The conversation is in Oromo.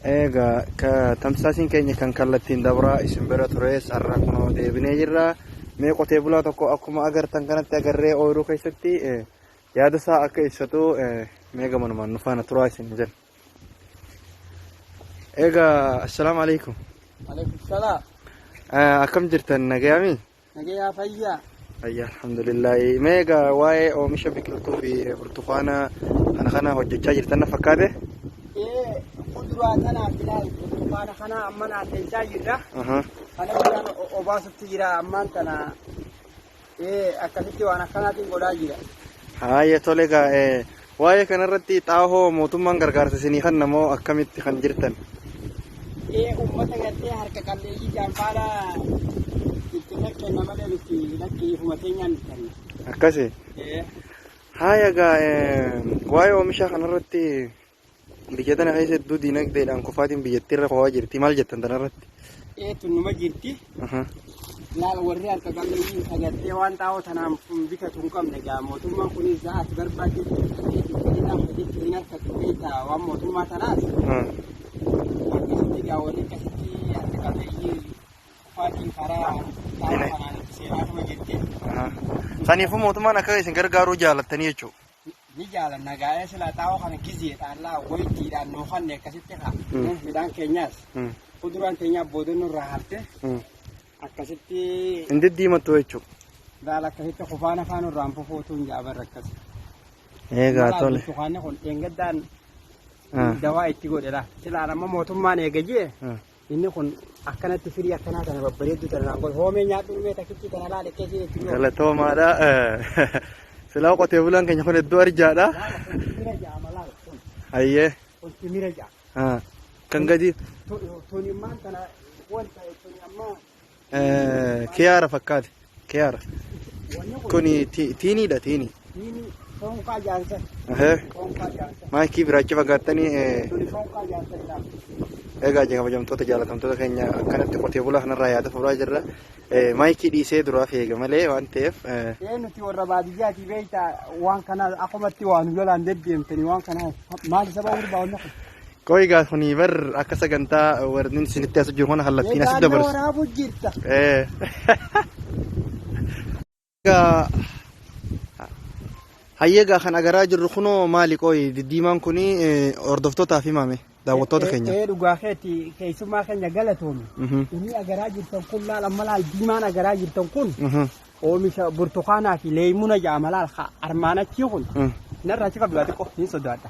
Egaa tamsaasiin keenya kan kallattiin dabraa isin bira tures har'a kunoo deebinee jirra. Mee qotee bulaa tokko akkuma agartan kanatti agarree ooyiruu keessatti yaada isaa akka ibsatu mee gamanumaan nu faana turaa isin jenna. Egaa assalaamu alaikum. Alaikum salaam. Akkam jirtan nagayaami? Nagayaa fayyaa. Fayyaa alhamdulillahi. Mee egaa waa'ee oomisha biqiltuu fi burtukaana kana kana hojjechaa jirtan na fakkaate? Ee kuduraa tanaaf ilaali burtukaana kana amma naanneessaa jirra. Kana bishaan obaasutti jira ammaan tana. Ee akkasitti waan akkanaatiin godhaa jira. Haayya tole egaa waa'ee kanarratti xaahoo mootummaan gargaarsa isinii kan namoo akkamitti kan jirtan? Ee uummata gartee harka qalleeyyii jaanfaadha itti kenna malee nuti lakkii ifuma keenyaan bitanna. Akkasi. Ee Haaya egaa waa'ee oomisha kanarratti biyya tana keessa hedduu diinagdeedhaan kufaatiin biyyattii irra kofaa jirti maal jettan tanarratti? Ee tun numa jirti. Laal warri harka qalleeyyiin sagartee waan xaa'oo tanaan bitatu hin qabne egaa mootummaan kunis ati barbaaddetti bitattee fedhiidhaan fedhitti hin harkatu beektaa waan mootummaa tanaas. Akkasitti egaa warri akkasitti harka qalleeyyii kufaatiin karaa xaa'oo kanaan itti seenaatuma jirti. Saniifuu mootummaan akka isin gargaaruu jaalattanii jechuudha. Ni jaalanna gaa'ee silaa xaa'oo kana gizeedhaan laa wayitiidhaan nuu kanne akkasitti haa midhaan keenyaas kuduraan keenyaa boodannoo irraa hafte akkasitti. Hin diddiimattu jechuudha. Laal akkasitti kufaan afaan irraan fufuutu hin jaabarra akkas. Eegaa tole. Burtukaanni kun dheengaddaan dawaa itti godhe laa. Silaan amma mootummaan eega jee inni kun akkanatti firii akkanaa tana babbareedduu tana naan godhe. Hoomee nyaadhu mee takkichi tana laal akkasii itti godhe. Galatoomaadha. Silaa qotee bulaan keenya kun hedduu arjaadha. Laal kun timira jaama laal kun. Hayyee. Kun timira jaama. Kan gadi. Tuni ammaan tana wanta tuni amma. Kiyaara fakkaate. Kiyaara. Kuni tiiniidha tiinii. Tiinii soonqaa jaansa. Soonqaa jaansa. Maayikii biraachi fagaattanii. Tuni soonqaa jaansa ilaala. Egaa kabajamtoota jaalatamtoota keenya akkanatti qotee bulaa kanarraa yaada fuudhaa jirra. Maayikii dhiisee duraa feega malee waan ta'eef. Ee nuti warra baadiyyaati beektaa waan kana akkumatti waan lolaan deddeemtanii waan kana maal saba gurbaa wanni kun. Qoy egaa kuni bar akka sagantaa warri isinitti as jiru kana kallattiin asitti dabarsu. Waraabuu jirta. Egaa hayyee egaa kan agaraa jirru kunoo maali qoy diddiimaan kuni hordoftootaaf himame daawwattoota keenya. Ee dhugaa keeti keessummaa keenya galatoomi. Inni agaraa jirtan kun laal amma laal diimaan agaraa jirtan kun oomisha burtukaanaa fi leemuna jedhama laal armaan achii kun narraa achi qabdu xiqqoo hin sodaadha.